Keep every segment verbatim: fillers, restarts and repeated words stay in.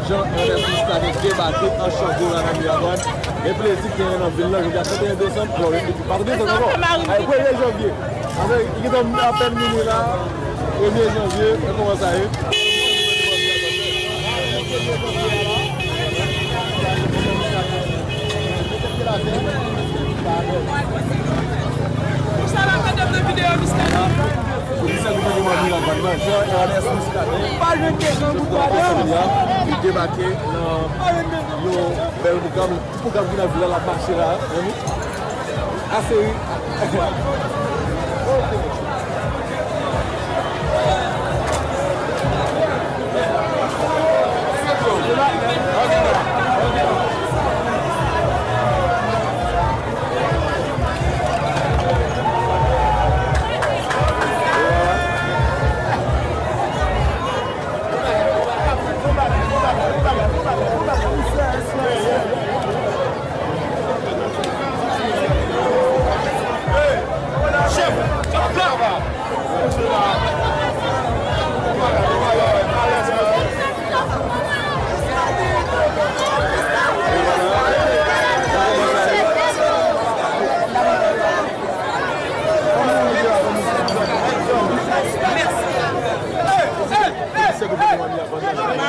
Jean Ernest Muscadin debake an Chango la nan Miragwàn. Gen plezi ki genyen nan vil la jodi a trannteyen desanm. Non, li pa trannteyen desanm ankò. Ay, premye janvye. Anben, li gentan apèn vini la. Premye janvye, men kòman sa ye? Komisè gouvènman Miragwàn nan, Jean Ernest Muscadin, pa jwenn desanm pou twa dan. Li debake nan yon bèl pwogram, pwogram ki nan vil la, l ap mache la, mezanmi. Ase wi.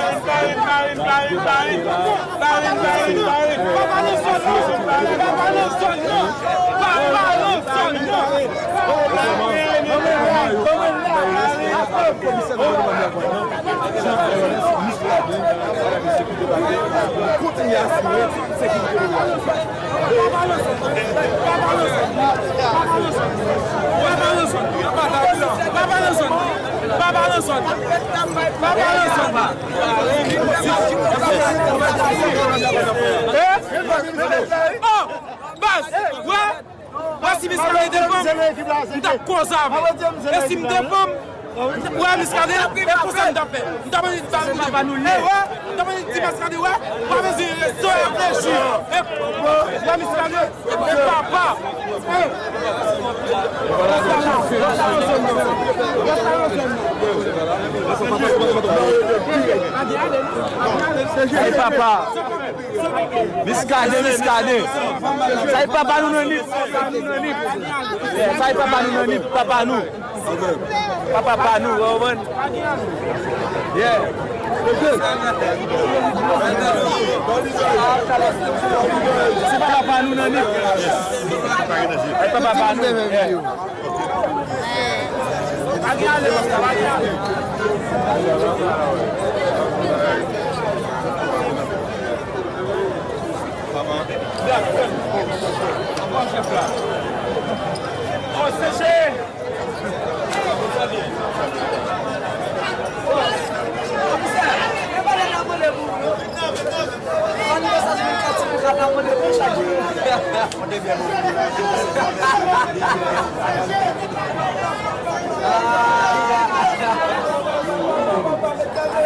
Marin, Marin, Marin, Marin. Marin, Marin, Marin. Papa nan zòn nan. Papa nan zòn nan. Papa nan zòn nan. Komisè gouvènman Miragwàn nan, Jean Ernest Muscadin, kontinye asire sekirite popilasyon. Papa nan zòn nan. Papa nan zòn nan. Papa nan zòn nan. Eh? Oh! Baz! Wè! Wè si Muscadin te pran m, m t ap koze avè l. E si m te pran m, wè Muscadin, e konsa m t ap fè. M t ap annik ba l koudmen. E wè, m t ap annik di Muscadin, wè, pa bezwen rezo reflechi. E wè Muscadin, e papa. Hey, papa. Muscadin, Muscadin. Sa e papa nou nan nip. Yeah, sa e papa nou nan nip, papa nou. Papa pa nou, ou konprann? Yeah. Se papa pa nou nan nip. Sa e papa pa nou. Yeah.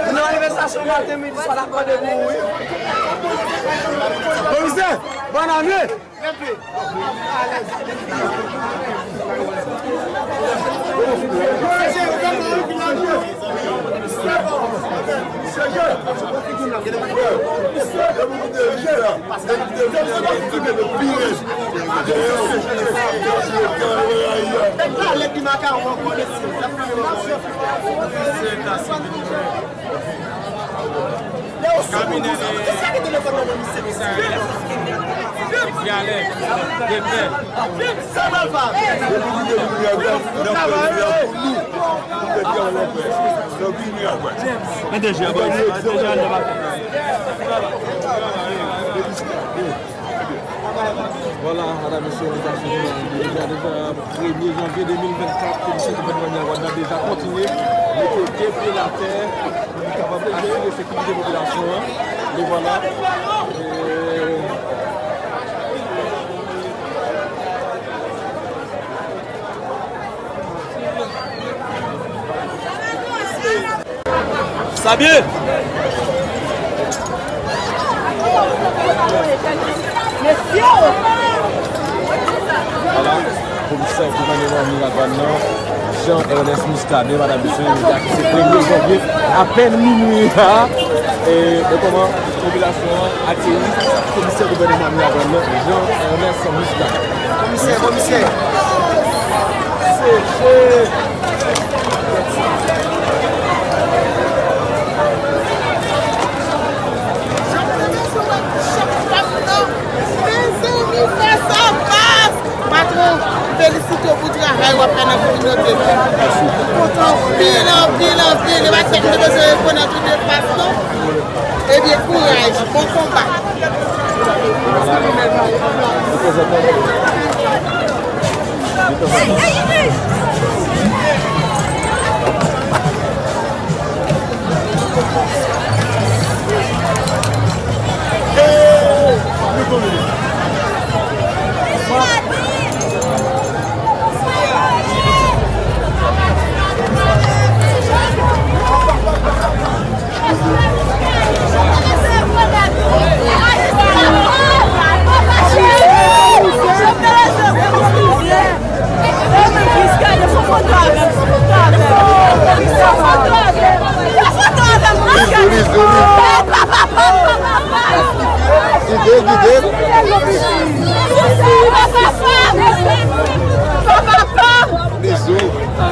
Nan manifestasyon maten, midi, swa, n ap mande pou ou, wi. Komisè, bòn ane! Kabinè de komisarya, Depè. Men deja, men deja, Vwala, medam, mesye, nou ta fini deja, deja premye janvye de mil vennkat, komisè gouvènman Miragwàn nan deja kontinye mete de pye atè pou li kapab asire sekirite popilasyon an. E vwala. E, Sa byen? Vwala, komisè gouvènman Miragwàn nan, Jean Ernest Muscadin, madanm mesye, jodi a ki se premye janvye, apèn minwi la, e, e kòman popilasyon an akeyi komisè gouvènman Miravàn nan, Jean Ernest Muscadin. Komisè, komisè. Se, se. Mezanmi, fè sa pas! Patwon, felisite w pou travay w ap fè nan kominote. Kontan anpil, anpil, anpil. E pa sèl nou bezwen rekonèt ou de pas, non. Ebyen, kouraj, bon konba. Gide, gide. Bizou. M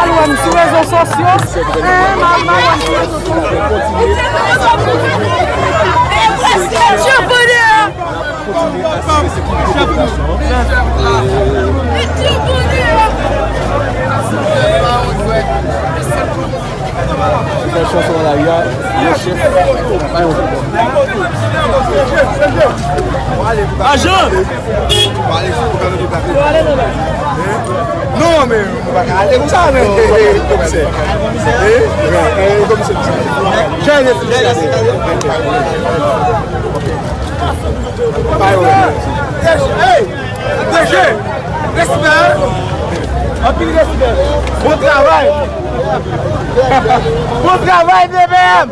al wè m sou rezo sosyo. M al wè m sou rezo sosyo. Fè chanson nan lari a, le chèf pa yon pwoblèm. Ajan! Non, men nou pa ka ale konsa, men komisè. Komisè. Hey! D G, respè. Anpil respè. Bon travay. Bon travay, B B M.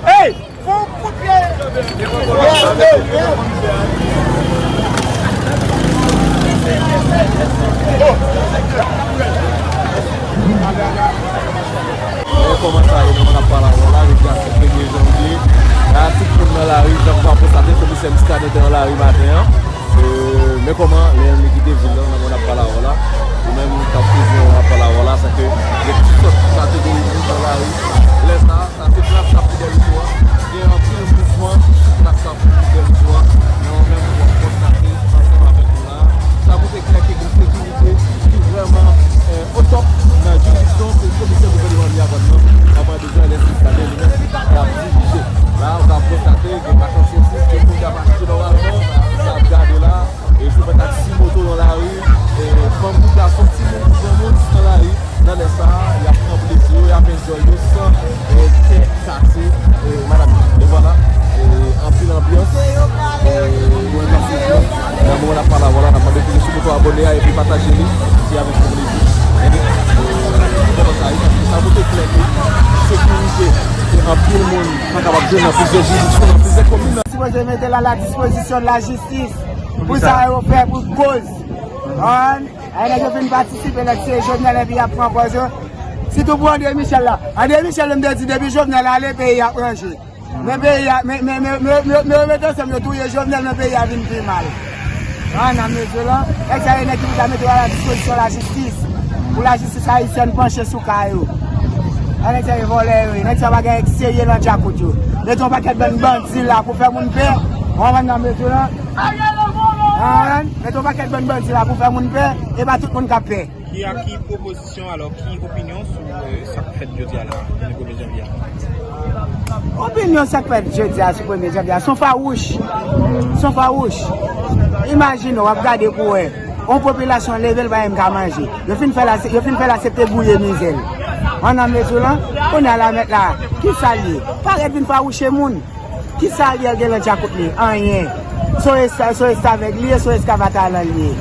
Hey! Fon kout pye. Men kòman sa ye nan Mòn ap pale avè w la, jodi a se premye janvye. La, tout moun nan lari, jan w ka konstate, komisè Muscadin te nan lari maten an. E, men kòman, lè li kite vil lan, nan Mòn ap pale avè w la, ou menm k ap swiv Mòn ap pale avè w la, se ke gen tout sòt kategori moun nan lari. Lè sa a, sa se plas Kafou Dèlito a. Gen anpil mouvman sou plas Kafou Dèlito a. Men ou menm, ou ap konstate ansanm avèk nou la. Sa montre klè ke gen sekirite ki vrèman, eh, o top nan jirisdiksyon ke komisè gouvènman Miravàn nan ap mande Jean Ernest Muscadin li menm l ap dirije. La, ou ka konstate, gen mache sosis, gen moun k ap achte nòmalman, sa ap gade la, e chofè taksi moto nan lari, e fanm kou gason, timoun kou granmoun nan lari. Nan lè sa a, y ap pran plezi yo, y ap enjoy yo san, e, kè kase, e, madanm yo. E vwala, e, anpil anbyans, e, yo enjoy yo. Nan moman n ap pale avè w la, n ap mande pou nou sou bouton abòne a epi pataje li, se avèk yon plezi. Ebyen, e, kòman sa ye, paske sa montre klè ke sekirite ke anpil moun pa kapab jwenn nan plizyè jiridiksyon, nan plizyè komin. Sipoze mete l a la dispozisyon de la jistis pou sa yo fè pou koz. An, ay, nèg yo fin patisipe, nèg se Jovenel epi y ap pran pòz yo. Sitou pou André Michel la. André Michel, m te di, depi Jovenel ale, peyi a ap ranje. Men peyi a, men, men, men, men, men, men yo met ansanm, yo touye Jovenel, men peyi a vin pi mal. An, nan mezon lan, nèg sa yo, nèg ki pou ta mete yo a la dispozisyon lajistis. Pou lajistis ayisyèn panche sou ka yo. An, nèg sa yo vòlè yo ye. Nèg sa yo pa gen nèg serye nan djakout yo. Mete yon pakèt bann bandi la pou fè moun pè. Ou konprann nan mezon lan? An, mete yon pakèt bann bandi la pou fè moun pè. E pa tout moun k ap pè. Ki, a ki pwopozisyon, alò, ki opinyon sou, eh, sa k fèt jodi a la, jounen premye janvye a? Opinyon sa k fèt jodi a, sou premye janvye a, se yon fawouch. Se yon fawouch. Imajine w, w ap gade pou wè. Yon popilasyon leve, l pa menm ka manje. Yo fin fè l ase-, yo fin fè l asepte bouye mizè l. An nan mezon lan, kounye a la mèt la, ki sa l ye? Parèt vin fawouche moun. Kisa Ariel gen nan djakout li? Anyen. Se yon esta-, se yon restavèg li ye, se yon eskavatalan li ye.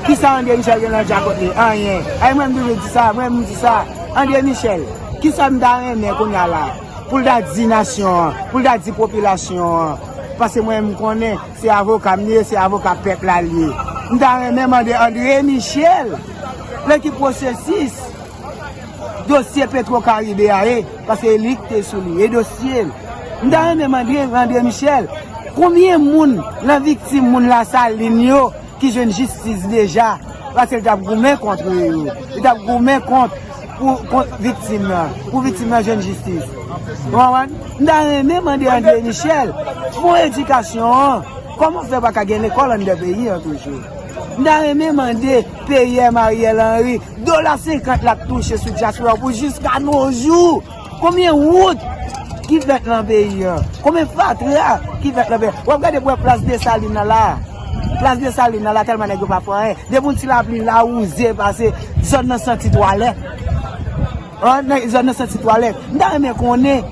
Kisa André Michel gen nan djakout li? Anyen. Ay, mwen m toujou di sa, mwen m di sa. André Michel, kisa m ta renmen kounye a la? Pou l ta di nasyon an, pou l ta di popilasyon an. Paske mwen, m konnen se avoka m ye, se avoka pèp la l ye. M ta renmen mande André Michel nan ki pwosesis dosye Petro Caribe a ye, paske e li ki te sou li, e dosye l. M ta renmen mande André Michel, konbyen moun nan viktim moun Lasalin yo ki jwenn jistis deja, paske l t ap goumen kont yo, li t ap goumen kont, pou, kont viktim nan, pou viktim nan jwenn jistis. Ou konprann? M ta renmen mande André Michel, fon edikasyon an, kòman fè pa ka gen lekòl anndan peyi an toujou? M ta renmen mande P M Ariel Henry, dola senkant l ap touche sou dyaspora pou jiska no jou. Konbyen wout ki fèt nan peyi an? Konbyen fatra ki fèt nan peyi an? W ap gade pou wè plas Desalin nan la. Plas Desalin nan la tèlman nèg yo pa fè anyen. Depi yon ti lapli la wouze pase, zòn nan santi twalèt. An, nan, zòn nan santi twalèt. M ta renmen konnen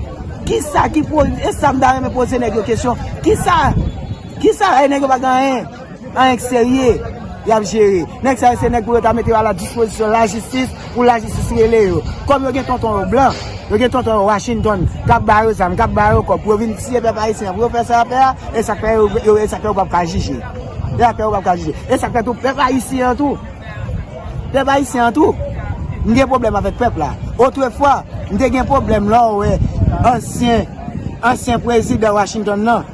kisa ki po-, e sa m ta renmen poze nèg yo kesyon. Kisa, kisa e nèg yo pa gen anyen? Anyen k serye y ap jere. Nèg sa yo se nèg pou yo ta mete yo a la dispozisyon lajistis, pou lajistis rele yo. Kòm yo gen tonton yo blan, yo gen tonton yo Washington, k ap ba yo zam, k ap ba yo kòb, pou yo vin tiye pèp ayisyen an, pou yo fè sa y ap fè a, e sa k fè yo, yo, e sa k fè yo p ap ka jije. E sa k fè yo p ap ka jije. E sa k fè tou pèp ayisyen an tou. Pèp ayisyen an tou. M gen pwoblèm avèk pèp la. Otrefwa, m te gen pwoblèm lè w wè ansyen, ansyen prezidan Washington nan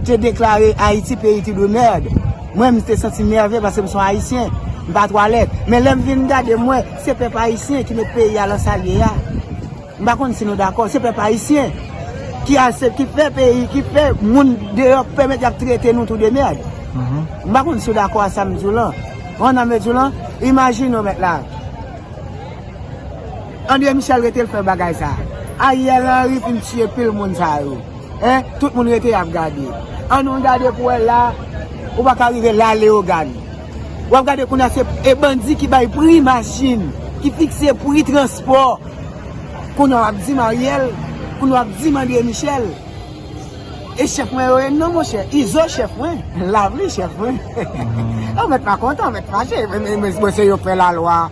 te deklare Ayiti peyi ti de mèd. Mwen, m te santi m nève paske m se yon Ayisyen. M pa twalèt. Men lè m vin gade, m wè se pèp ayisyen ki met peyi a lan sa l ye a. M pa konn si nou dakò. Se pèp ayisyen ki asep-, ki fè peyi, ki fè moun deyò pèmèt y ap trete nou tou de mèd. M pa konn si w dakò a sa m di w lan. Mwen nan m di w lan, imajine w mèt la. André Michel rete l fè bagay sa. Ariel Henry fin tiye pil moun sa yo. Hein? Tout moun rete y ap gade. Ann nou gade pou wè la, ou pa ka rive la Leyogàn. W ap gade kounye a se e bandi ki bay pri machin, ki fikse pri transpò. Kounye a w ap di m Ariel, kounye a w ap di m André Michel. E chèf mwen yo ye non monchè, Izo chèf mwen, Lavli chèf mwen. Ou mèt pa kontan, ou mèt fache, men, men, men, men se yo k fè lalwa.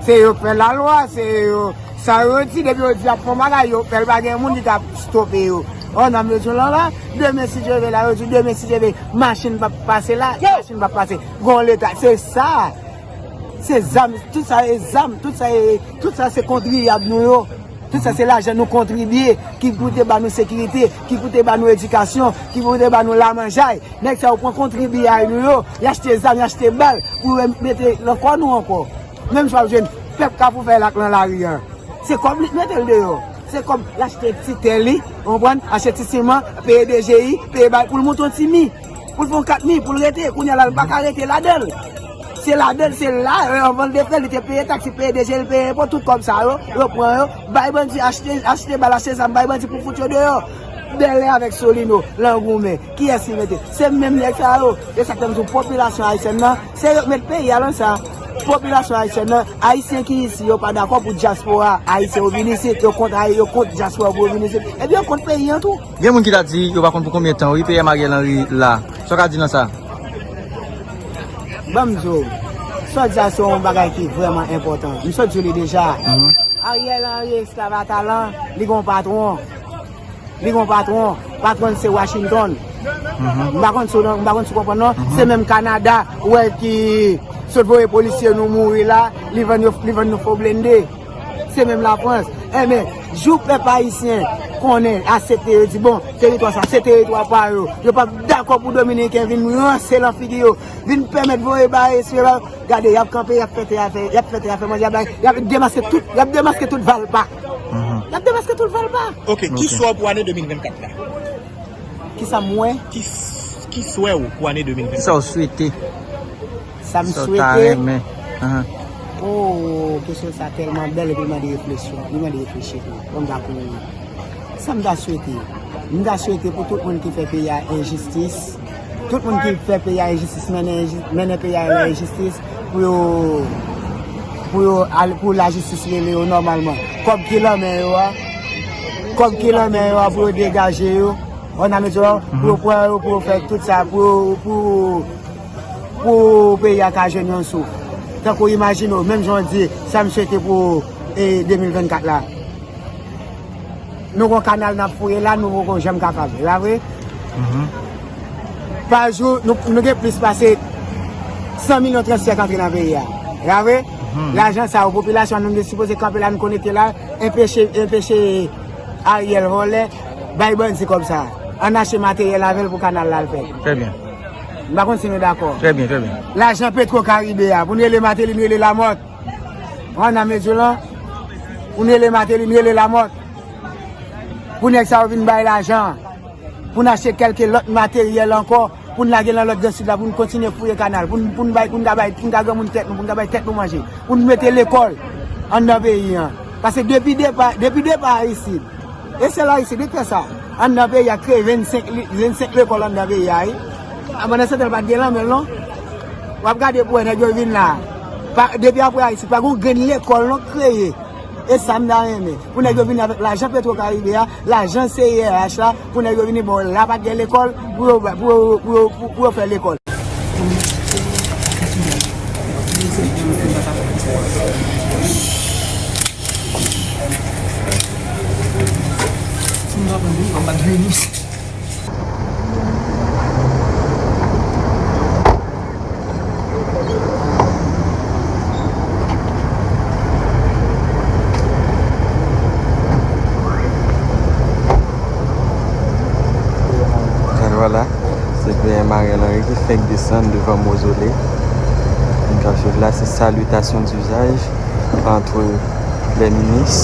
Se yo k fè lalwa, se yo, sa yo di, depi yo di y ap fè yon bagay, yo fè l, pa gen moun ki ka stope yo. Ò, nan mezon lan la, demen si Dye vle la, yo di demen si Dye vle, machin p ap pase la, machin p ap pase. Gon leta, se sa. Se zam, tout sa e zam, tout sa e, tout sa se kontriyab nou yo. Tout sa se lajan nou kontribye, ki pou te ba nou sekirite, ki pou te ba nou edikasyon, ki pou te ba nou lamanjay. Nèg sa yo pran kontribiyay nou yo, y achte zam, y achte bal, pou yo mete nan kò nou ankò. Menm jan w ap jwenn pèp Kafou Fèy la k lan lari a. Se kòb li k mete l deyò. Se kòb l achte ti tè li, ou konprann, achte ti siman, peye D G I, peye bal pou l monte yon ti mi. Pou l fè yon kat mi, pou l rete, kounye a la, l pa ka rete ladan l. Se ladan l, se la, anvan l te fè, li te peye taks, li peye D G I, li peye enpo, tout kòb sa yo, yo pran yo, bay bandi, achte, achte bal, achte zam, bay bandi pou fout yo deyò. Bèlè avèk Solino, lan goumen. Kiyès ki mete? Se menm nèg sa yo. E sa k fè m di w popilasyon ayisyèn nan, se yo k met peyi a lan sa. Popilasyon ayisyèn nan, ayisyen ki isi, yo pa dakò pou dyaspora ayisyen yo vin isit, yo kont, yo kont dyaspora pou yo vin isit. Epi yo kont peyi an tou. Gen moun ki ta di yo pa konn pou konbyen tan, wi, P M Ariel Henry la. Sa w ka di nan sa? Ban m di w, sa w di a se yon bagay ki vrèman enpòtan. M sot di w li deja. Ariel Henry Excavator lan, li gon patwon. Li gon patwon. Patwon l se Washington. M pa konn si w, m pa konn si w konprann non. Se menm Kanada, ou wè ki sot voye polisye nou mouri la, li vann yo, li vann nou fo blende. Se menm Lafrans. Enben, jou pèp ayisyen konnen, aksepte, yo di, bon, teritwa sa, se teritwa pa yo. Yo p ap dakò pou Dominiken vin ranse lan figi yo, vin pèmèt voye bagay espirè. Gade, y ap kanpe, y ap fè tè a fè, y ap fè tè a fè manje, y ap, y ap demaske tout, y ap demaske tout valpa. Y ap demaske tout valpa. Ok, ki swè w pou ane de mil vennkat la? Kisa m wè? Ki, ki swè w pou ane de mil vennkat? Kisa w swete? Sa m swete? Sa w ta renmen? Ahan. Oh, kesyon sa tèlman bèl epi l mande refleksyon. Li mande reflechi tou. Bon, m ta pou Sa m ta swete? M ta swete pou tout moun ki fè peyi a enjistis, tout moun ki fè peyi a enjistis, mennen enji-, mennen peyi a nan enjistis, pou yo, pou yo al, pou lajistis rele yo nòmalman. Kòb ki lan men yo a, kòb ki lan men yo a, pou yo degaje yo, ann ame di yo, pou yo pran yo, pou yo fè tout sa, pou yo, pou, pou peyi a ka jwenn yon souf. Tankou imajine w, menm jan w di, sa m swete pou, e, de mil vennkat la. Nou gon kanal n ap fouye la, nou poko janm kapab. E pa vre? Mhm. Pa jou, nou, nou gen plis pase san milyon transfè k antre nan peyi a. E pa vre? Lajan sa yo, popilasyon an, nou te sipoze kanpe la, nou konekte la, enpeche, enpeche Ariel vòlè, bay bandi kòb sa. Ann achte materyèl avè l pou kanal la al fèt. Trè byen. M pa konn si nou dakò. Trè byen, trè byen. Lajan Petro Karibe a, pou n rele Martelly, n rele Lamòt. Ann a Medyo lan, pou n rele Martelly, n rele Lamòt. Pou nèg sa yo vin bay lajan. Pou n achte kèlke lòt materyèl ankò, pou n lage nan lòt gran sid la, pou n kontinye fouye kanal, pou n, pou n bay, pou n ka bay, pou n ka granmoun tèt nou, pou n ka bay tèt nou manje, pou n mete lekòl anndan peyi an. Paske depi depa, depi depa Aristide, e sèl Aristide ki fè sa. Anndan peyi a kreye vennsenk li-, vennsenk lekòl anndan peyi a, wi. A, pandan se tan, pa t gen lanmè l, non. W ap gade pou wè nèg yo vin la. Pa, depi apre Aristide, pa gen yon grenn lekòl, non, kreye. E sa m ta renmen. Pou nèg yo vini avèk lajan Petro Karibe a, lajan C I R H la, pou nèg yo vini, bon, la pa t gen lekòl, pou yo, pou yo, pou yo, pou, pou yo fè lekòl. Alò la, se P M Ariel Henry ki fenk desann devan mozole. Moun k ap swiv la, se salitasyon dizaj ant lè minis.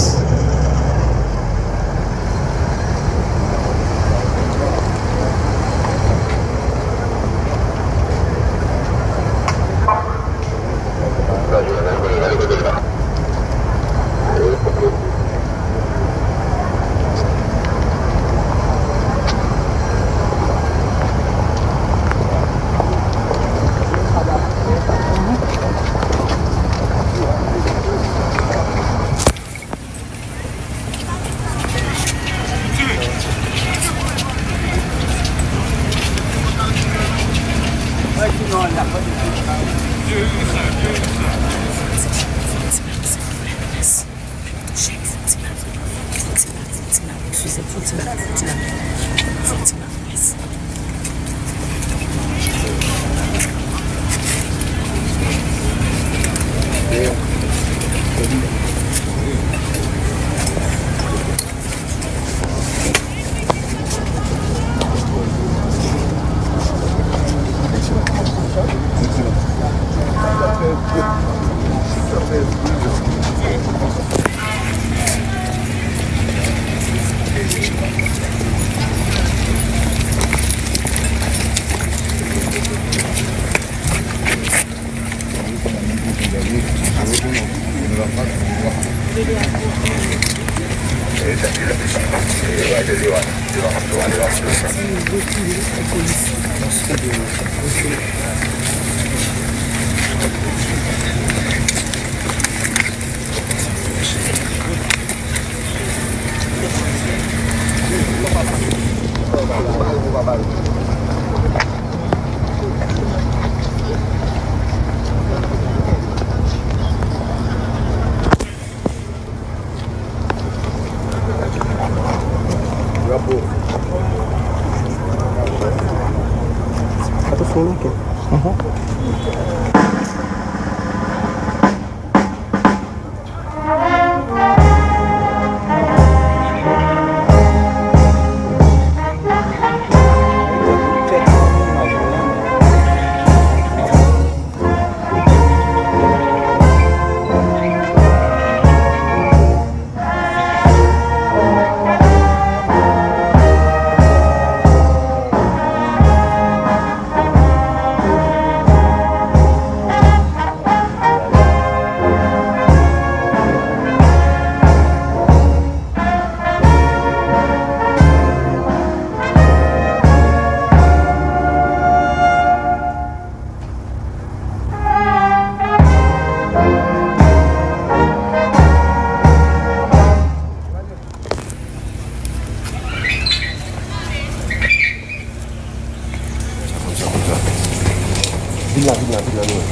Vin la, vin la, vin la, vin la.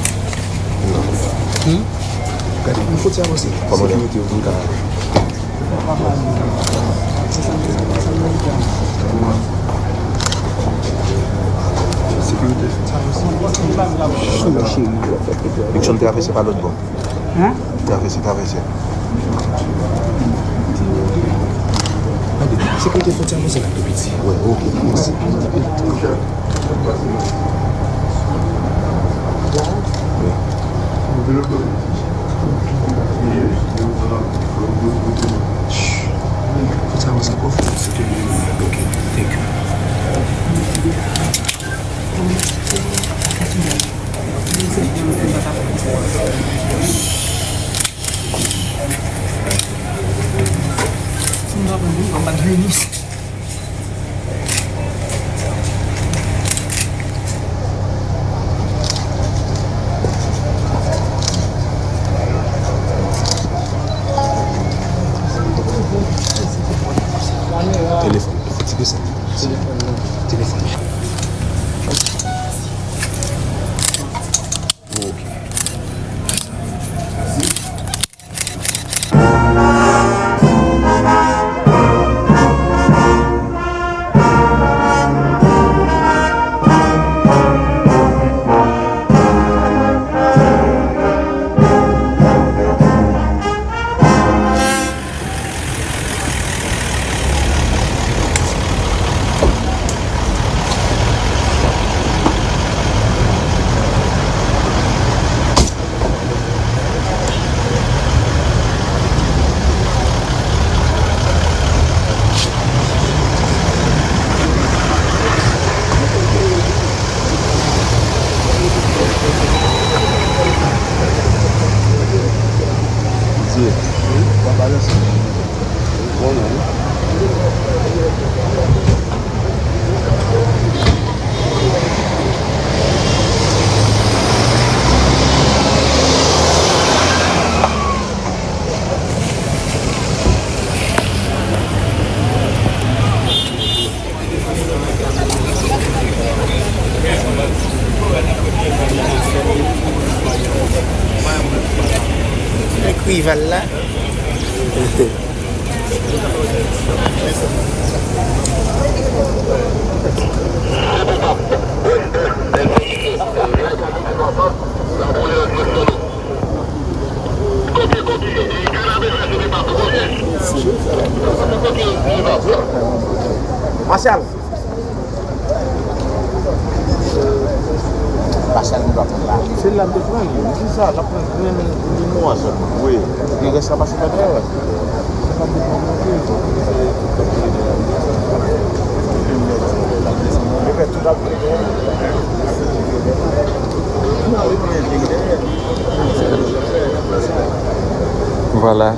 Hmm? Gade, nou fò ti avanse. Sekirite yo vin ka. Nixon, travèse pa lòt bò. Hein? Travèse, travèse. Gade, sekirite fwontyè Mozèl la tou piti. Wi, oke, mèsi. Wi. Fwontyè Mozèl, oke, thank you. Telefòn. Ti pèsonn. Telefòn. Ok. Ak rival la. Masyal. Masyal, nou pa konn la. Se la m te pran li. M di sa, l ap pran grenn limon an sèlman. Wi. Epi rès la pase pa dèyè, wè. Vwala.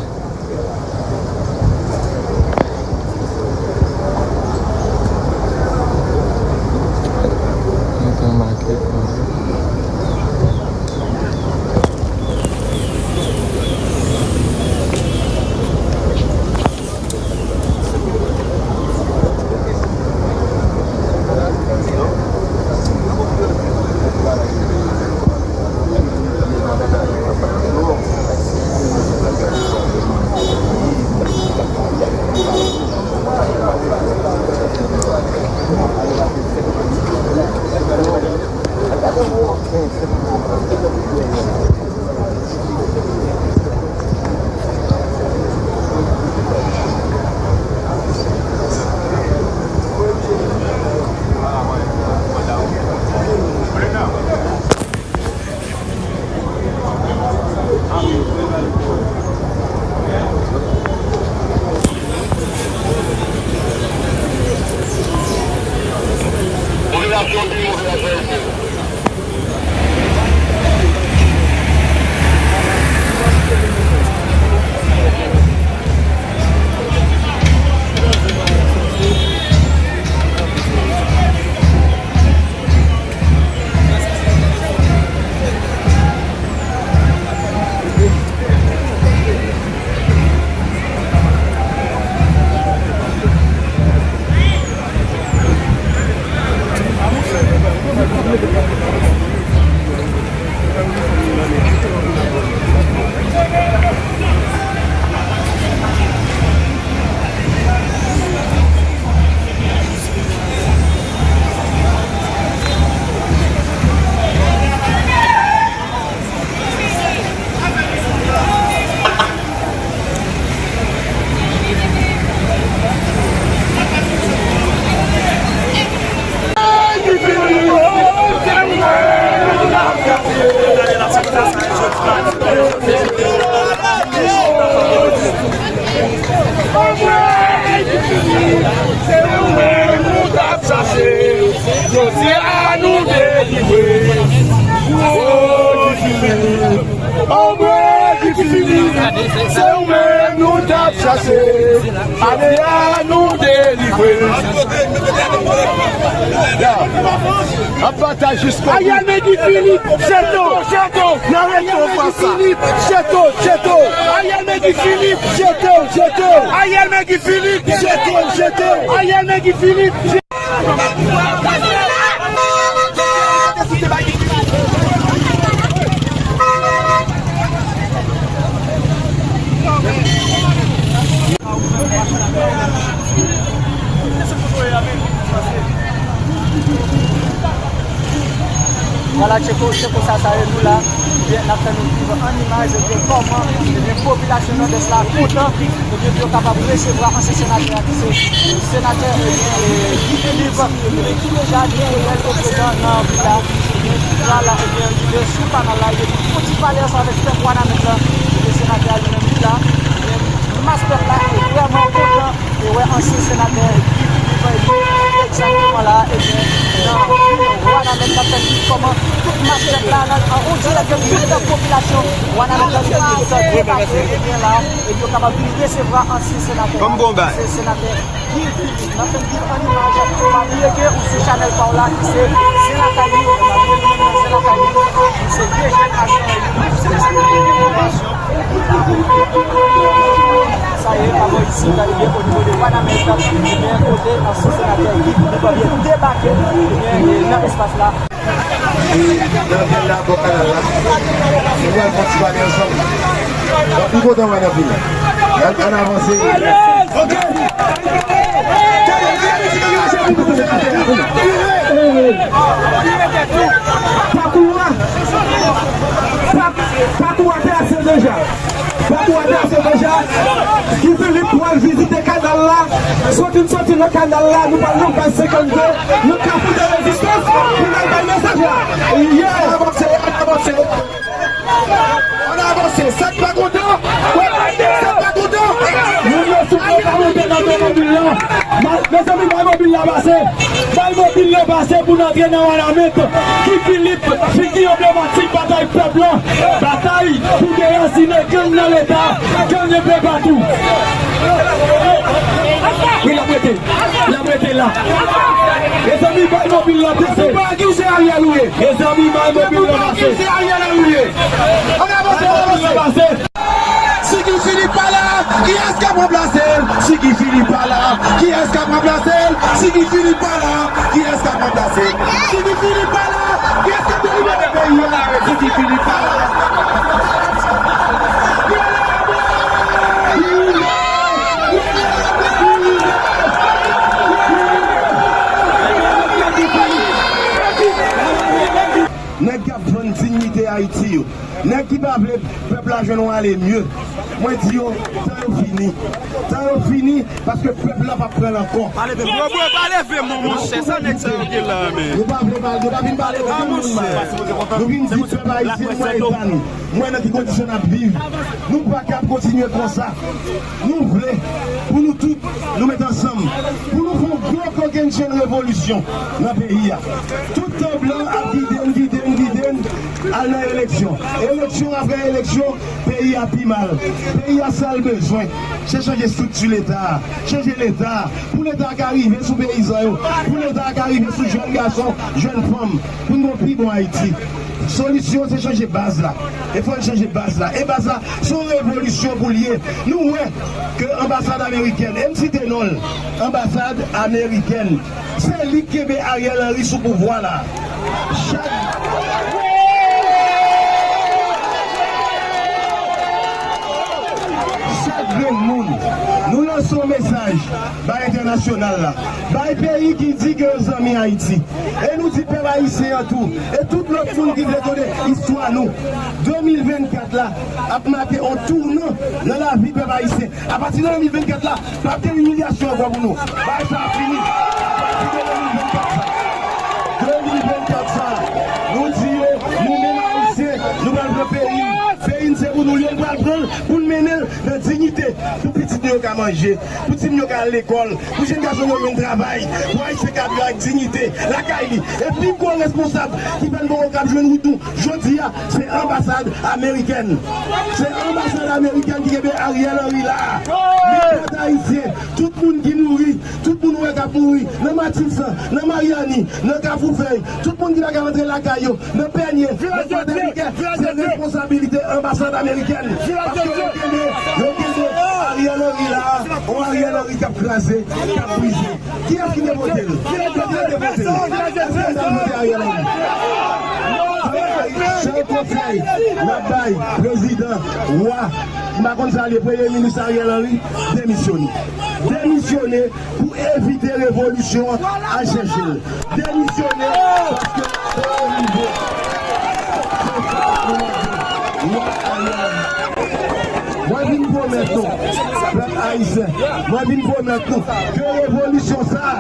Se ou menm nou t ap chache, jodi a nou delivre. O Guy Philippe, o mwen Guy Philippe, se ou menm nou t ap chache, ane a nou delivre. Ya. Ap batay jiskobout. Ariel men Guy Philippe, jeto, jeto. Ariel men Guy Philippe, jeto, jeto. Ariel men Guy Philippe, jeto, jeto. Ariel men Guy Philippe, jeto, jeto. Ariel men Guy Philippe, jeto. Vwala, se kon, se konsa sa ye, nou la, ebyen, n ap fè nou viv an imaj, ebyen, kòman, ebyen, popilasyon Nòdès la kontan, ebyen, pou yo kapab resevwa ansyen senatè a, ki se senatè, ebyen, Guy Philippe, ebyen, ki deja gen reyèl opozan nan vil la, ebyen, ki pral, ebyen, rive sou kanal la, ebyen, pou fon ti pale ansanm avèk pèp Wanament la, ebyen, senatè a li menm, li la, ebyen, mas pèp la, e vrèman kontan, e wè ansyen senatè Guy Philippe, li egzakteman la, ebyen, nan vil Wanament, n ap fè n viv kòman tout mas pèp la, nan, an, an dirèk de tout popilasyon Wanament la, li egzakteman debake, ebyen, la, epi yo kapab vin resevwa ansyen senatè, ansyen senatè Guy Philippe. N ap fè n viv an imaj, pa bliye ke ou sou chanèl pa w la, ki se Zen Lakay News, pa bliye nou menm nan Zen Lakay News, se de jèn ajan, se Sa ye, pa bò isit, ebyen, o nivo de Wanament, ebyen, kote ansyen senatè Guy Philippe, ebyen, debake, ebyen, e nan espas la. Nan vil la, bò kanal la, nou pral fè ti pale ansanm. Donk, m kontan wè n anpil. Ann, ann avanse. Pakou a, pa-, pakou a trase deja. Pakou a trase deja. Guy Philippe pral vizite kanal la. Soti n soti nan kanal la, nou pral nan baz senkannde, nan Kafou de Rezistans, pou n al bay mesaj la. Yeah! Ann avanse, ann avanse. Ann avanse. Sa k pa kontan? Sa k pa kontan? Moun yo sou kò pa monte nan otomobil la. Ma-, mezanmi, bay mobil la pase. Bay mobil la pase pou n antre nan Wanament. Guy Philippe, figi anblematik batay pèp la. Batay pou derasinen gang nan Leta, gang enpe patou. Wi, l ap rete. L ap rete la. Mezanmi, bay mobil la pase. Mezanmi, bay mobil la pase. Ann avanse, ann avanse. Si Guy Philippe pa la, kiyès k ap ranplase l? Si Guy Philippe pa la, kiyès k ap ranplase l? Si Guy Philippe pa la, kiyès k ap ranplase l? Si Guy Philippe pa la, kiyès k ap delibere peyi a? Si Guy Philippe pa la. Nèg k ap vann diyite Ayiti yo. Nèg ki pa vle pèp la jwenn yon ale mye. Mwen di yo, tan yo fini. Tan yo fini, paske pèp la p ap pran l ankò. Pa leve, bro, bro, pa leve, mon, monchè, sa nèg sa yo gen la, men. Nou pa vle pale, nou pa vin pale de moun mal. Nou vin di pèp ayisyen, mwen eta nou. Mwen nan ki kondisyon n ap viv. Nou pa kab kontinye konsa. Nou vle pou nou tout, nou met ansanm, pou nou fè yon gwo kokennchenn revolisyon nan peyi a. Tout tan blan ap gide n, gide n, gide n, al nan eleksyon. Eleksyon apre eleksyon, peyi a pi mal. Peyi a sa l bezwen, se chanje estrikti Leta a, chanje Leta a, pou Leta a ka rive sou peyizan yo, pou Leta a ka rive sou jèn gason, jèn fanm, pou n gen yon pi bon Ayiti. Solisyon se chanje baz la. E fò n chanje baz la. E baz la, se yon revolisyon pou l ye. Nou wè ke anbasad amerikèn, e m site non l, anbasad amerikèn, se li k kenbe Ariel Henry sou pouvwa la. Chak, chak grenn moun, nou lanse yon mesaj bay entènasyonal la, bay peyi ki di ke yo zanmi Ayiti. E nou di pèp ayisyen an tou, e tout lòt moun ki vle konnen istwa nou, de mil vennkat la ap make yon tounan nan lavi pèp ayisyen. Apati de de mil vennkat la, p ap gen imilyasyon ankò pou nou. Bagay sa ap fini. Apati de de mil vennkat sa, de mil vennkat sa, nou di yo, nou menm pou n mennen l nan diyite, pou pitit nou yo ka manje, pou timoun yo ka al lekòl, pou jèn gason yo jwenn travay, pou Ayisyen ka viv ak diyite lakay li. E pi gwo responsab ki fè n poko kab jwenn wout nou jodi a, se anbasad amerikèn. Se anbasad amerikèn ki kenbe Ariel Henry la. Nenpòt Ayisyen, tout moun ki mouri, tout moun ou wè k ap mouri nan Matisan, nan Maryani, nan Kafou Fèy, tout moun ki pa ka rantre lakay yo, nan Pènye, nan Kwadèbikè, se responsabilite anbasad amerikèn. Paske yo kenbe, yo kenbe Ariel Henry la, yon Ariel Henry k ap kraze, k ap brize. Kiyès ki te vote l? Kiyès ki te vote l? Èske n t ap vote Ariel Henry? Sèl konsèy n ap bay prezidan, wa, m pa konn sa l ye, premye minis Ariel Henry, demisyone. Demisyone pou evite revolisyon an al chèche l. Demisyone paske sa rive. Se sa pou mwen di. Mwen vin pwomèt nou, pèp ayisyen, mwen vin pwomèt nou ke revolisyon sa a,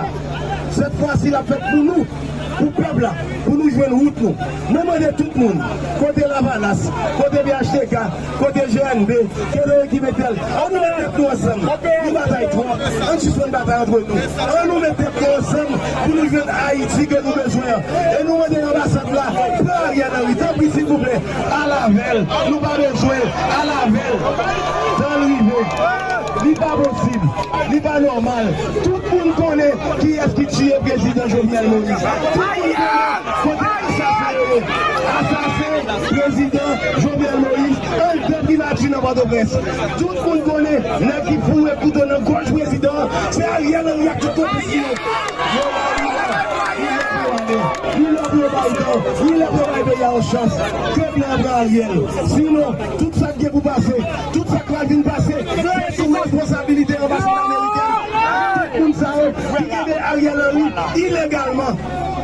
sèt fwa si l ap fèt pou nou, pou pèp la, pou nou jwenn wout nou. Mwen mande tout moun, kote Lavalas, kote P H T K, kote G N B, kote ekip entèl, ann nou met tèt nou ansanm. Nou batay twòp, ann sispann batay antre nou. Ann nou met tèt nou ansanm pou nou jwenn Ayiti ke nou bezwen an. E nou mande anbasad la, pran Ariel Henry, tanpri, silvouplè, al avè l. Nou pa bezwen l, al avè l. Tan l rive. Li pa posib, li pa nòmal. Tout moun konnen kiyès ki tiye prezidan Jovenel Moïse. Tout moun konnen kote asasyen yo ye. Asasen prezidan Jovenel Moïse anndan primati nan Pòtoprens. Tout moun konnen nèg ki foure kouto nan gòj prezidan an, se Ariel Henry ak tout konplis li yo. Yo la, li la, li lè pou yo ale, li lè pou yo bay tan, li lè pou yo bay peyi a yon chans. Ke blan pran Ariel. Sinon, tout sa k gen pou pase, tout sa k pral vin pase, se sou responsabilite anbasad amerikèn. Tout moun sa yo ki kenbe Ariel Henry ilegalman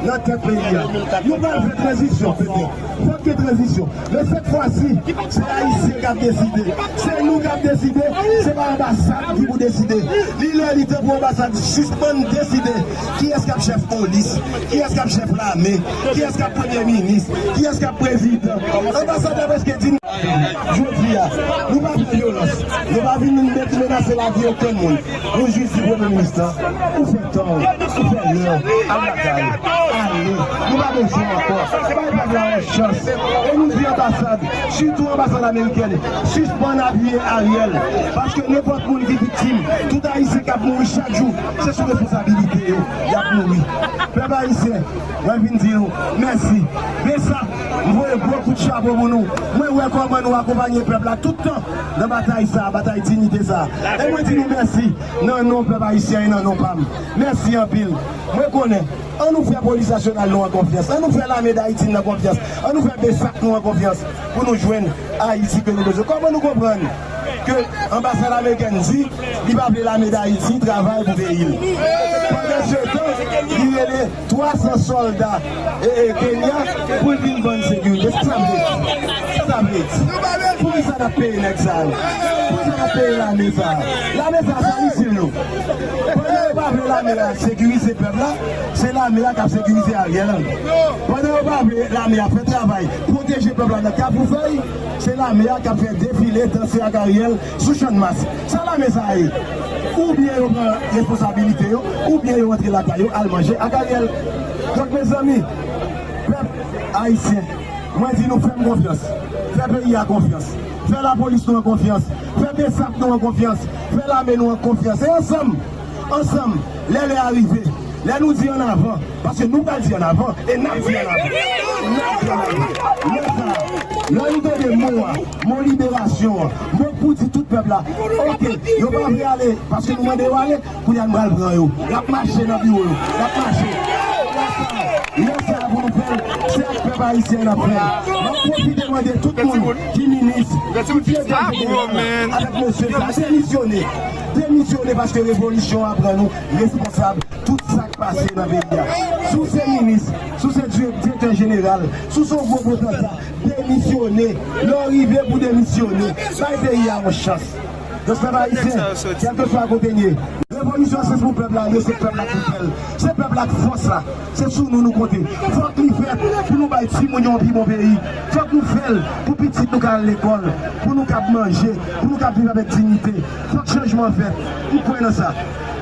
nan tèt peyi a. Nou pral fè tranzisyon, petèt. Fòk gen tranzisyon. Men sèt fwa si, se Ayisyen k ap deside. Se nou k ap deside, se pa anbasad ki pou deside. Li lè, li tan pou anbasad sispann deside kiyès k ap chèf polis, kiyès k ap chèf lame, kiyès k ap premye minis, kiyès k ap prezidan. Anbasad la prèske di n, jodi a, nou pa fè vyolans, nou pa vin met menase lavi okenn moun. Nou jis di premye minis lan, ou fè tan w, ou fè lè w, al lakay ou, ale, nou pa bezwen w ankò. Bay pèp la yon chans. E nou di anbasad, sitou anbasad amerikèn, sispann apiye Ariel, paske nenpòt moun ki viktim, tout Ayisyen k ap mouri chak jou, se sou responsabilite yo y ap mouri. Pèp ayisyen, mwen vin di nou mèsi. Bsap, m voye gwo kout chapo pou nou. Mwen wè kòman nou akonpanye pèp la tout tan nan batay sa a, batay diyite sa a. E mwen di nou mèsi nan non pèp ayisyen e nan non pa m. Mèsi anpil. Mwen konnen, an nou fè Polis Nasyonal nou an konfyans. An nou fè Lame Dayiti n nan konfyans. An nou fè Bsap nou an konfyans pou nou jwenn Ayiti ke nou bezwen. Kòman nou konprann ke anbasad amerikèn di li pa vle Lame Dayiti travay pou peyi l? Pandansetan, li rele twa san sòlda, e, e, Kenya pou l vin ban n sekirite. Sa sa vle di? Sa sa vle di? Poukisa n ap peye nèg sa yo? Poukisa n ap peye lame sa a? Lame sa a, sa itil nou? Pandan yo pa vle lame a sekirize pèp la, se lame a k ap sekirize Ariel Henry. Pandan yo pa vle lame a fè travay, pwoteje pèp la nan Kafou Fèy, se lame a k ap fè defile, danse ak Ariel sou Channmas. Sa lame sa a ye? Oubyen yo pran responsabilite yo, oubyen yo rantre lakay yo al manje ak Ariel. Donk, mezanmi, pèp ayisyen, mwen di nou, fè m konfyans. Fè peyi a konfyans. Fè lapolis nou an konfyans. Fè Bsap nou an konfyans. Fè lame nou an konfyans. E ansanm, ansanm, lè lè a rive, lè nou di annavan, paske nou pral di annavan, e n ap di annavan. N ap di annavan. Lè sa a, lè nou tande mo a, mo liberasyon an, mo k pou di tout pèp la, oke, yo pa vle ale, paske nou mande yo ale, kounye a n pral pran yo. Y ap mache nan biwo yo. Y ap mache. Lè sa a, lè sa a pou nou fè l, se ak pèp ayisyen n ap fè l. M ap pwofite mande tout moun ki minis, ki direktè jeneral, avèk mesye sa, demisyone. Demisyone paske revolisyon an pran nou responsab tout sa k pase nan peyi a. Si w se minis, si w se di-, direktè jeneral, si w se yon gwo potanta, demisyone. Lè w rive pou demisyone, bay peyi a yon chans. Donk, pèp ayisyen, kèlkeswa kote n ye, Revolisyon se pou pèp la, se pèp la ki fè l. Se pèp la k fòs la. Se sou nou nou konte. Fòk li fèt pou nou bay timoun yo yon pi bon peyi. Fòk nou fè l pou pitit nou ka al lekòl, pou nou kab manje, pou nou kab viv avèk diyite. Fòk chanjman fèt. M kwè nan sa.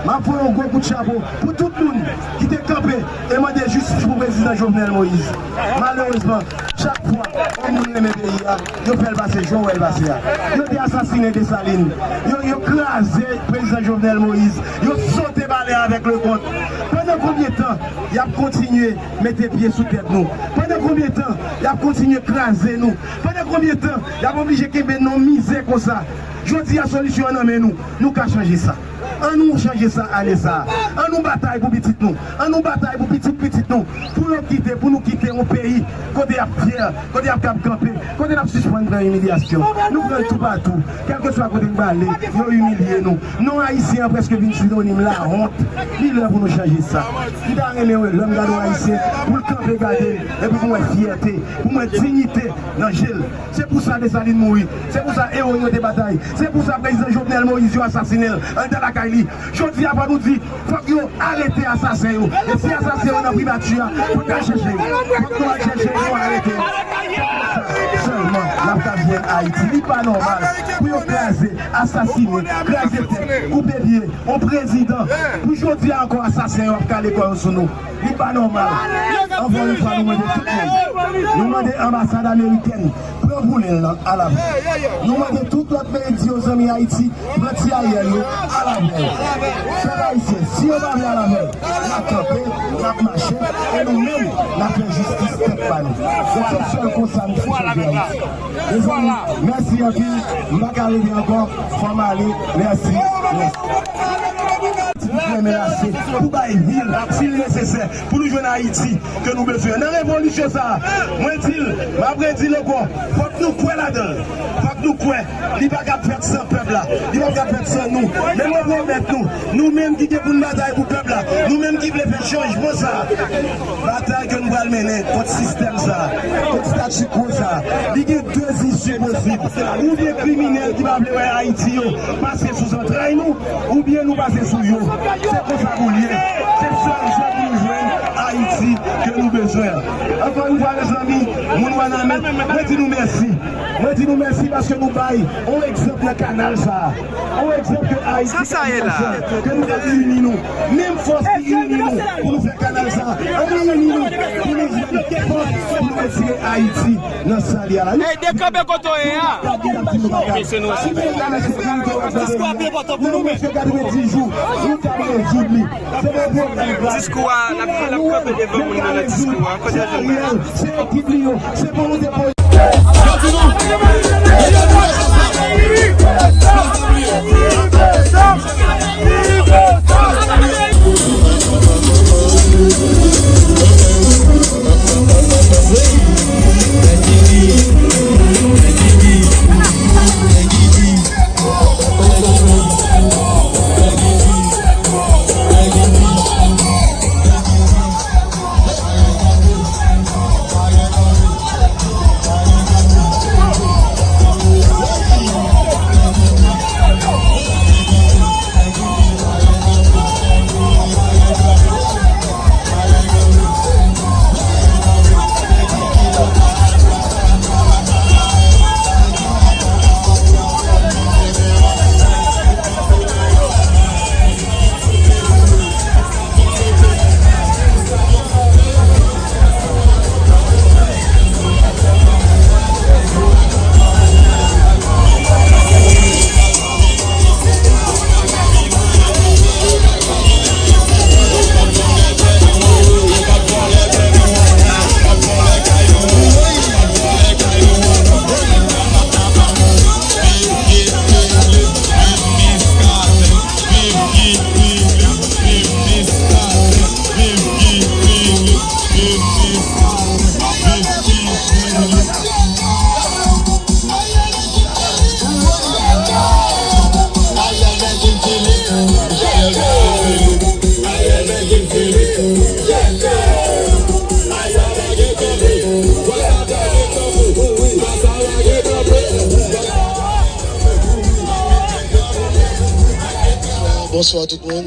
M ap voye yon gwo kout chapo pou tout moun ki te kanpe e mande jistis pou prezidan Jovenel Moïse. Malerezman, chak fwa yon moun renmen peyi a, yo fè l pase jan w wè l pase a. Yo te asasinen Desalin. Yo, yo kraze prezidan Jovenel Moïse. Yo sote balè avèk Leconte. Pandan konbyen tan y ap kontinye mete pye sou tèt nou? Pandan konbyen tan y ap kontinye kraze nou? Pandan konbyen tan y ap oblije kenbe n nan mizè konsa? Jodi a, solisyon an nan men nou. Nou ka chanje sa. An nou chanje sa ane sa a. An nou batay pou pitit nou. An nou batay pou pitit pitit nou. Pou yo kite, pou nou kite yon peyi kote y ap fyè, kote y ap kab kanpe, kote n ap sispann pran imilyasyon. Nou pran l toupatou. Kèlkeswa kote n prale, yo imilye nou. Non ayisyen an prèske vin sinonim lawont. Li lè pou nou chanje sa. M ta renmen wè lè m gade yon ayisyen pou l kanpe gade m, epi pou m wè fyète, pou m wè diyite nan je l. Se pou sa Desalin mouri. Se pou sa ewo yo te batay. Se pou sa prezidan Jovenel Moïse yo asasinen l anndan lakay li. Jodi a fò nou di, fòk yo arete asasen yo. E si asasen yo nan primati a, fòk n al chèche yo. Fòk nou al chèche yo, arete yo. Se pou sa sèlman n ap ka jwenn Ayiti. Li pa nòmal pou yo kraze, asasinen, kraze tèt, koupe pye yon prezidan. Pou jodi a ankò asasen yo ap kale kò yo sou nou. Li pa nòmal. Ankò yon fwa, nou mande tout moun. Nou mande anbasad amerikèn pran boulen l nan alavè. Nou mande tout lòt peyi di yo zanmi Ayiti, pran ti Ariel yo alavè. Pèp ayisyen, si yo pa vle alavè, n ap kanpe, n ap mache, e nou menm, n ap fè jistis tèt pa nou. Donk, se sèl konsa nou ka chanje Ayiti. Mezanmi, mèsi anpil. M pa ka rete ankò. Fò m ale. Mèsi. Mèsi. Ti renmen lase pou bay vi l, si l nesesè, pou nou jwenn Ayiti ke nou bezwen. Nan revolisyon sa a, mwen di l, m ap redi l ankò, fòk nou kwè ladan l. Fòk nou kwè. Li pa kab fèt san pèp la. Li pa kab fèt san nou. Men mwen pwomèt nou, nou menm ki gen pou n batay pou pèp la, nou menm ki vle fè chanjman sa a, batay ke nou pral mennen kont sistèm sa a, kont statu quo sa a, li gen de isi posib. Oubyen kriminèl ki pa vle wè Ayiti yo pase sou zantray nou, oubyen nou pase sou yo. Se konsa pou l ye. Se sèl jan pou nou jwenn Ayiti ke nou bezwen an. Ankò yon fwa, mezanmi, moun Wanament, mwen di nou mèsi. Mwen di nou mèsi paske nou bay yon egzanp nan kanal sa a. Yon egzanp ke Ayiti ka bezwen, ke nou dwe ini nou. Menm fòs ki ini nou pou nou fè kanal sa a. Ann nou ini nou pou nou jwenn fòs pou nou retire Ayiti nan sa l ye a la. Ey, dekanpe kote w ye a. Gad moun ap di nou pa ka. Si peyi a nan sekirite, w ap gade nou. Nou nan mesye katrevendis jou, nou ka rezoud li. Se pa pwoblèm. Diskou a, l ap, l ap kanpe devan moun nan nan diskou a. Kote l jwenn bagay? Se ekip li yo, se volonte politik. Bonswa tout moun.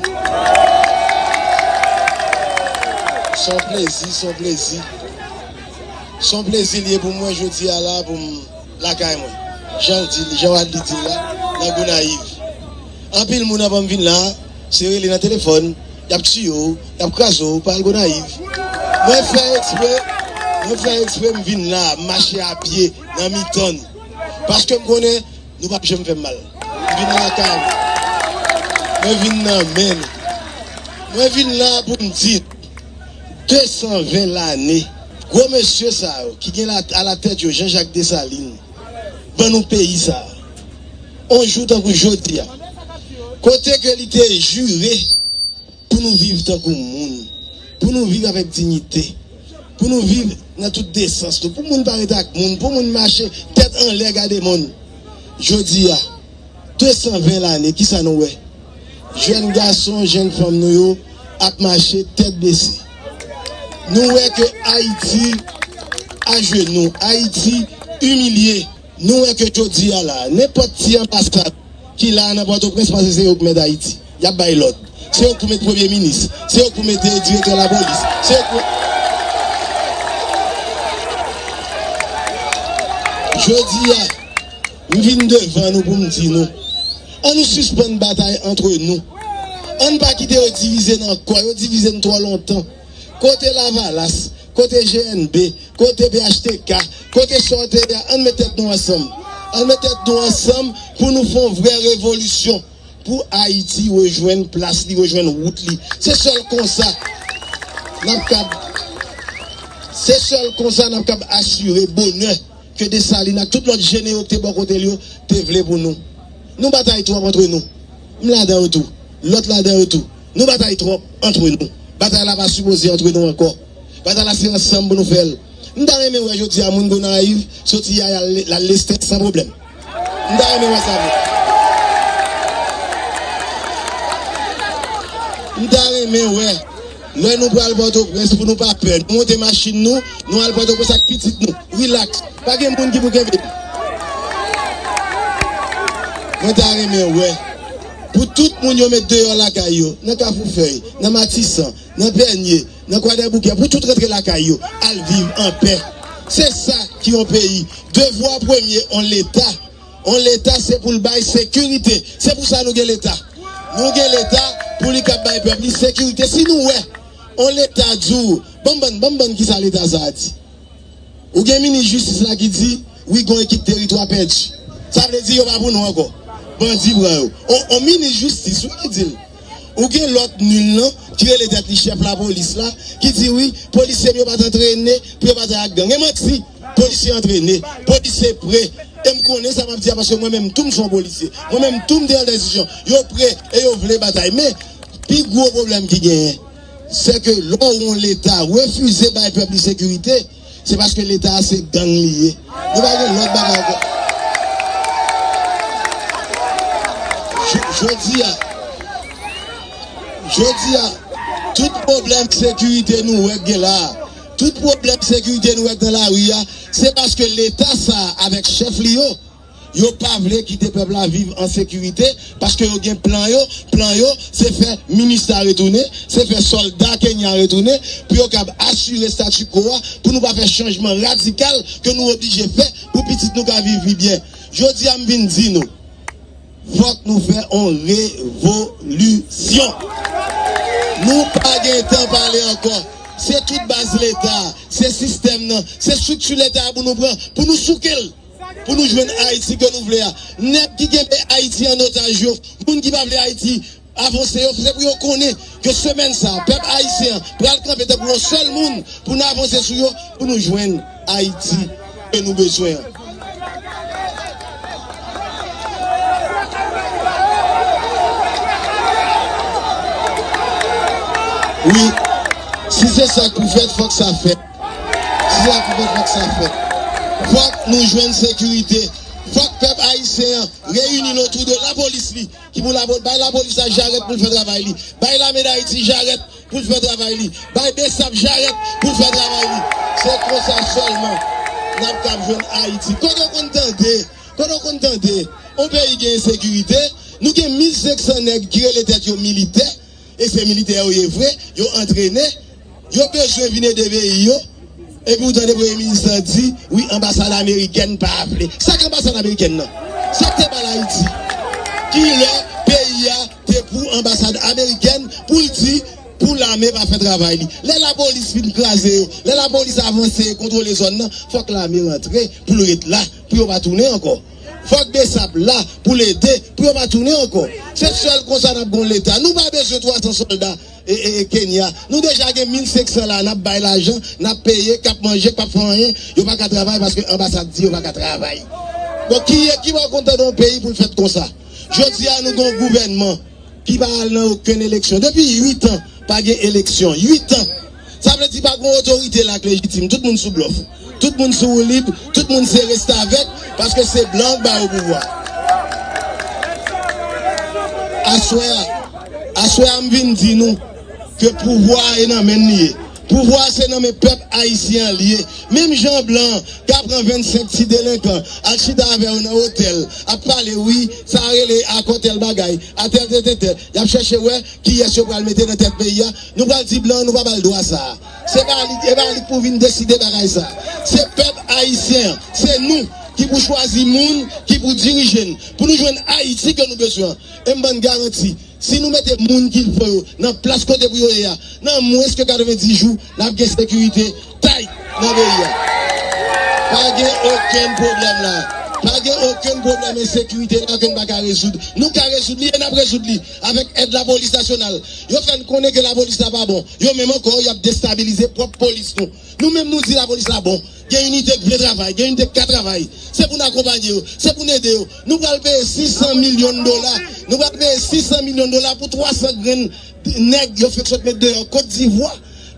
Se yon plezi, se yon plezi. Se yon plezi li ye pou mwen jodi a la pou m lakay mwen. Jan l di, jan Wadly di l la, nan Gonayiv. Anpil moun anvan m vin la, se rele nan telefòn, y ap tiye w, y ap kraze w, pa al Gonayiv. Mwen fè eksprè, mwen fè eksprè m vin la, m mache a pye nan mitan nou. Paske m konnen nou p ap janm fè m mal. M vin lakay mwen. Mwen vin nan men nou. Mwen vin la pou m di, de san ven lane, gwo mesye sa yo ki gen la, alatèt yo Jean Jacques Dessalines, ban nou peyi sa a. On jou tankou jodi a, kote ke li te jire pou nou viv tankou moun, pou nou viv avèk diyite, pou nou viv nan tout desans nou, pou moun pa ret ak moun, pou moun mache tèt anlè gade mòn. Jodi a, de san ven lane, kisa nou wè? Jèn gason, jèn fanm nou yo ap mache tèt bese. Nou wè ke Ayiti ajenou, Ayiti imilye. Nou wè ke jodi a la, nenpòt ti anbasad ki la nan Pòtoprens, panse se yo k mèt Ayiti. Y ap bay lòd. Se yo k pou met premye minis. Se yo k pou mete direktè lapolis. Se yo k pou... Jodi a, m vin devan nou pou m di nou, ann nou sispann batay antre nou. Ann pa kite yo divize n ankò. Yo divize n twò lontan. Kote Lavalas, kote G N B, kote P H T K, kote sa w te ye a, ann met tèt nou ansanm. Ann met tèt nou ansanm pou nou fè yon vrè revolisyon, pou Ayiti rejwenn plas li, rejwenn wout li. Se sèl konsa n ap kab, se sèl konsa n ap kab asire bonè ke Desalin ak tout lòt jenewo ki te bò kote l yo te vle pou nou. Nou batay twòp antre nou. M ladan yo tou. Lòt ladan yo tou. Nou batay twòp antre nou. Batay la pa sipoze antre nou ankò. Batay la se ansanm pou nou fè l. M ta renmen wè jodi a moun Gonayiv soti Yaya al, al Lestèk san pwoblèm. M ta renmen wè sa vre. M ta renmen wè lè nou pral Pòtoprens pou nou pa pè. Nou monte machin nou, nou al Pòtoprens ak pitit nou. Rilaks. Pa gen moun ki pou kenbe nou. Mwen ta renmen wè pou tout moun yo met deyò lakay yo, nan Kafou Fèy, nan Matisan, nan Pènye, nan Kwadèboukè, pou tout rantre lakay yo, al viv anpè. Se sa ki yon peyi. Devwa premye yon Leta. Yon Leta se pou l bay sekirite. Se pou sa nou gen Leta. Nou gen Leta pou li kab bay pèp li sekirite. Si nou wè yon Leta di w, ban m bann, ban m bann kisa Leta sa a di. Ou gen minis jistis la ki di, wi, gon ekip teritwa pèdi. Sa vle di yo pa pou nou ankò. Bandi pran yo. On, on minis jistis, wi, ki di l. Ou gen lòt nil lan ki rele tèt li chèf lapolis la, ki di, wi, polisye m yo pa t antrene pou yo batay ak gang. E manti, polisye antrene, polisye pre. E m konnen sa m ap di a paske mwen menm tou m se yon polisye. Mwen menm tou m te nan lèzisyon. Yo pre e yo vle batay. Men, pi gwo pwoblèm ki genyen, se ke lè w wè yon Leta refize bay pèp li sekirite, se paske Leta a se gang li ye. Nou pa gen lòt bagay ankò. J-, jodi a, jodi a, tout pwoblèm sekirite nou wè k gen la a, tout pwoblèm sekirite nou wè k nan lari a, se paske Leta sa a avèk chèf li yo, yo pa vle kite pèp la viv an sekirite, paske yo gen plan yo. Plan yo, se fè minis la retounen, se fè sòlda Kenya retounen, pou yo kab asire statu quo a, pou nou pa fè chanjman radikal ke nou oblije fè pou pitit nou ka viv pi byen. Jodi a, m vin di nou, fòk nou fè on revolisyon. Nou pa gen tan pale ankò. Se tout baz Leta, se sistèm nan, se estrikti Leta a pou nou pran, pou nou souke l. Pou nou jwenn Ayiti ke nou vle a. Nèg ki kenbe Ayiti an otaj yo, moun ki pa vle Ayiti avanse yo, se pou yo konnen ke semèn sa a, pèp ayisyen an pral kanpe tankou yon sèl moun pou n avanse sou yo, pou nou jwenn Ayiti ke nou bezwen an. Wi, si se sa k pou fèt, fòk sa fèt. Si sa pou fèt, fòk sa fèt. Fòk nou jwenn sekirite. Fòk pèp ayisyen an reyini l otou de lapolis li, ki pou lapo-, bay lapolis la jarèt pou l fè travay li. Bay Lame Dayiti jarèt pou l fè travay li. Bay BSAP jarèt pou l fè travay li. Se konsa sèlman n ap kab jwenn Ayiti. Kote w konn tande, kote w konn tande yon peyi gen ensekirite, Nou gen mil senk san nèg ki rele tèt yo militè, e se militè yo ye vre, yo antrene, yo bezwen vin ede peyi yo. Epi ou tande premye minis lan di, wi, anbasad amerikèn pa vle. Sa k anbasad amerikèn nan? Sa k te ba l Ayiti? Kilè peyi a te pou anbasad amerikèn pou l di pou lame pa fè travay li? Lè lapolis fin kraze yo, lè lapolis avanse e kontwole zòn nan, fòk lame rantre pou l ret la, pou yo pa tounen ankò. Fòk BSAP la pou l ede pou yo pa tounen ankò. Se sèl konsa n ap gon Leta. Nou pa bezwen twa san sòlda e, e, e Kenya. Nou deja gen mil senk san la, n ap bay lajan, n ap peye, k ap manje, k p ap fè anyen, yo pa ka travay paske anbasad di yo pa ka travay. Bon, ki, ki bò konn tande yon peyi pou l fèt konsa? Jodi a, nou gen yon gouvènman ki pa al nan okenn eleksyon. Depi uit an, pa gen eleksyon. Uit an. Sa vle di pa gen otorite la k lejitim. Tout moun sou blòf. Tout moun sou woulib. Tout moun se restavèk paske se blan k ba yo pouvwa. Aswè a, aswè a m vin di nou ke pouvwa a e nan men n li ye. Pouvwa a se nan men pèp ayisyen an li ye. Menm jan blan ka pran vennsenk ti delenkan, al chita avè yo nan otèl, ap pale, wi, sa rele akò tèl bagay, a tèl, tèl, tèl, tèl. Y ap chèche wè kiyès yo pral mete nan tèt peyi a. Nou pral di blan, nou pa ba l dwa sa a. Se pa li, e pa li k pou vin deside bagay sa a. Se pèp ayisyen an, se nou ki pou chwazi moun ki pou dirije n, pou nou jwenn Ayiti ke nou bezwen an. E m ban n garanti, si nou mete moun ki fo yo nan plas kote pou yo ye a, nan mwens ke katrevenndis jou, n ap gen sekirite tay nan peyi a. Pa gen okenn pwoblèm la. Pa gen okenn pwoblèm ensekirite la ke n pa ka rezoud. Nou ka rezoud li e n ap rezoud li avèk èd lapolis nasyonal. Yo fè n konnen ke lapolis la pa bon. Yo menm ankò, y ap destabilize pwòp polis nou. Nou menm nou di lapolis la bon. Gen inite k vle travay, gen inite k ka travay. Se pou n akonpanye yo, se pou n ede yo. Nou pral peye sis san milyon dola. Nou pral peye sis san milyon dola pou twa san grenn nèg yo fèk sot met deyò Kot Divwa.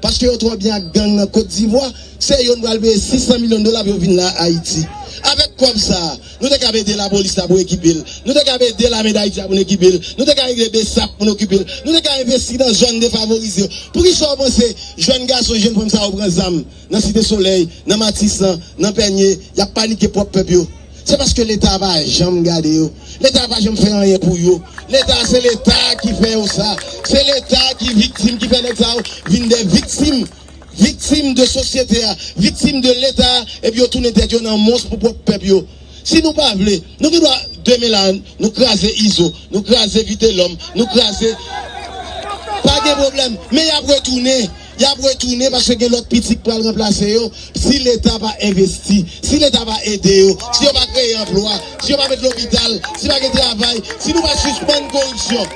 Paske yo twò byen ak gang nan Kot Divwa. Se yo nou pral peye sis san milyon dola pou yo vin la Ayiti. Avèk kòb sa a, nou te kab ede lapolis la pou ekipe l. Nou te kab ede Lame Dayiti a pou n ekipe l. Nou te ka ede BSAP pou n ekipe l. Nou te ka envesti nan zòn defavorize yo. Poukisa w panse jèn gason, jèn fanm sa yo pran zam nan Site Solèy, nan Matisan, nan Pènye, y ap panike pwòp pèp yo? Se paske Leta pa janm gade yo. Leta pa janm fè anyen pou yo. Leta, se Leta ki fè yo sa. Se Leta ki viktim, ki fè nèg sa yo vin de viktim. Viktim de sosyete a, viktim de Leta a, epi yo tounen tèt yo nan mons pou pwòp pèp yo. Si nou pa vle, nou gen dwa demen la, nou kraze Izo, nou kraze Vitelòm, nou kraze. Pa gen pwoblèm, men y ap retounen. Y ap retounen paske gen lòt pitit k pral ranplase yo. Si Leta pa envesti, si Leta pa ede yo, si yo pa kreye anplwa, si yo pa met lopital, si pa gen travay, si nou pa sispann koripsyon,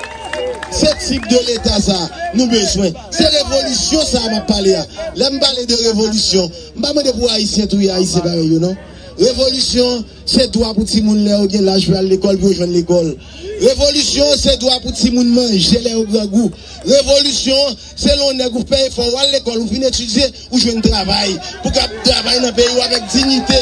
se tip de Leta sa nou bezwen. Se revolisyon sa m ap pale a. Lè m pale de revolisyon, m pa mande pou Ayisyen touye Ayisyen parèy yo, non. Revolisyon, se dwa pou timoun lè yo gen laj pou y al lekòl, pou yo jwenn lekòl. Revolisyon, se dwa pou timoun manje lè yo grangou. Revolisyon, se lè yon nèg ou fè efò, w al lekòl, ou fin etidye, ou jwenn travay. Pou kab travay nan peyi w avèk diyite.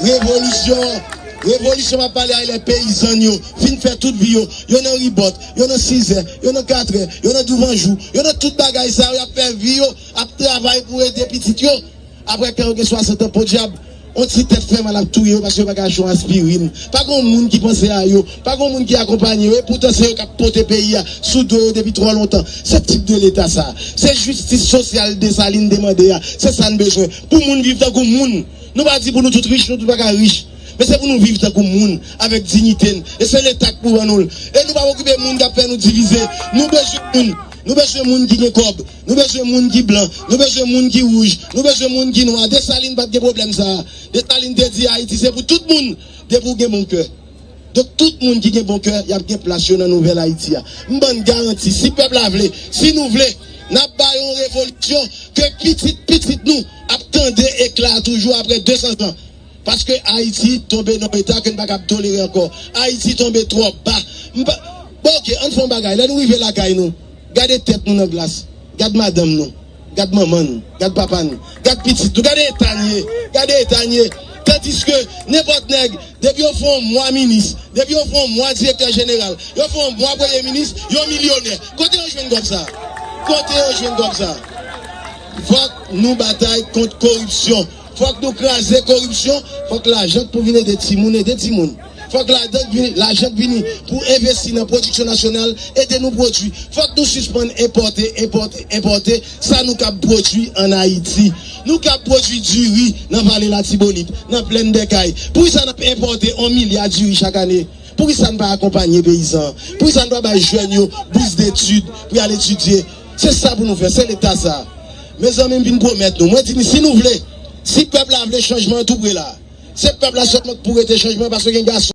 Revolisyon, revolisyon m ap pale a, lè peyizan yo fin fè tout vi yo, yo nan ribòt, yo nan sizè, yo nan katrè, yo nan douvanjou, yo nan tout bagay sa yo, y ap fè vi yo, ap travay pou ede pitit yo. Apre, kan yo gen swasant an, podyab, yon ti tèt fè mal ap touye yo paske yo pa ka achte yon aspirin. Pa gen yon moun ki panse a yo, pa gen yon moun ki akonpanye yo, epoutan se yo k ap pote peyi a sou do yo depi twò lontan. Se tip de Leta sa. Se jistis sosyal Desalin te mande a. Se sa n bezwen. Pou moun viv tankou moun. Nou pa di pou nou tout rich, nou tout pa ka rich. Men se pou nou viv tankou moun, avèk diyite n. E se Leta k pou ban nou l. E nou pa okipe moun k ap fè nou divize. Nou bezwen moun. Nou bezwen moun ki gen kòb. Nou bezwen moun ki blan. Nou bezwen moun ki wouj. Nou bezwen moun ki nwa. Desalin pa t gen pwoblèm sa a. Desalin te di Ayiti se pou tout moun, depi w gen bon kè. Donk, tout moun ki gen bon kè, y ap gen plas yo nan nouvèl Ayiti a. M ban n garanti, si pèp la vle, si nou vle, n ap bay yon revolisyon ke pitit pitit nou ap tande ekla a toujou apre de san zan. Paske Ayiti tonbe nan yon eta ke n pa kab tolere ankò. Ayiti tonbe twò ba. M pa, bon, oke, ann fè yon bagay. Lè nou rive lakay nou, gade tèt nou nan glas. Gad madanm nou. Gad manman n. Gad papa n. Gad pitit nou. Gade eta n ye. Gade eta n ye. Tandiske nenpòt nèg, depi yo fè yon mwa minis, depi yo fè yon mwa direktè jeneral, yo fè yon mwa premye minis, yo milyonè. Kote yo jwenn kòb sa? Kote yo jwenn kòb sa? Fòk nou batay kont koripsyon. Fòk nou kraze koripsyon. Fòk lajan k pou vin ede timoun, ede timoun. Fòk lajan k vini, lajan k vini pou envesti nan pwodiksyon nasyonal, ede nou pwodui. Fòk nou sispann enpòte, enpòte, enpòte sa nou kab pwodui ann Ayiti. Nou kab pwodui diri nan Vale Latibonit, nan Plèn Dèkay. Poukisa n ap enpòte yon milya diri chak ane? Poukisa n pa akonpanye peyizan? Poukisa n pa bay jèn yo bous detid pou y al etidye? Se sa pou nou fè, se Leta sa. Mezanmi, m vin pwomèt nou. Mwen di n, si nou vle, si pèp la vle chanjman an tou pre la, se pèp la sèlman k pou rete chanjman, paske gen gason